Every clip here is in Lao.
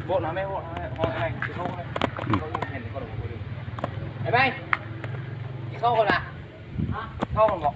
ໂບກນະແມ່ ໂບກນະແມ່ ເອົາໄປກິນເຂົ້າກ່ອນ ເຫັນກ່ອນ ໄປໄປ ກິນເຂົ້າກ່ອນນະ ເຂົ້າກ່ອນບໍ.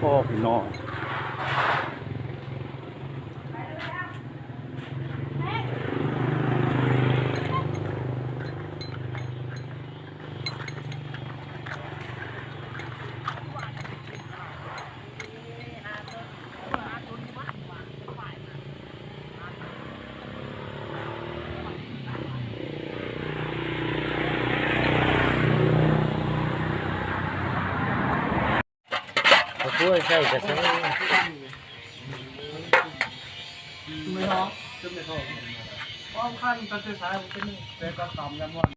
ໂອ້ ພີ່ນ້ອງ. ເອົາຖ້ວຍໃສ່ກະໃສ່ ໄມ່ຮ້ອງ ຄວາມຄັນຕັນແຕ່ສາຍ ມັນເປັນແຕ່ກະຕຳຍາມຮ້ອນ.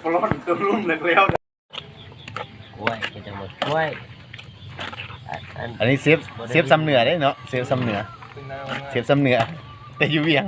ບໍ່ລອດຕົວລຸ່ມແລ້ວ ກ້ວຍ ເປັນຈັ່ງບໍ່ກ້ວຍ ອັນ ອັນ ອັນນີ້ເຊຟ ບໍ່ໄດ້ ເຊຟຊຳເໜືອເດ້ເນາະ ເຊຟຊຳເໜືອ ເຊຟຊຳເໜືອ ແຕ່ຢູ່ວຽງ.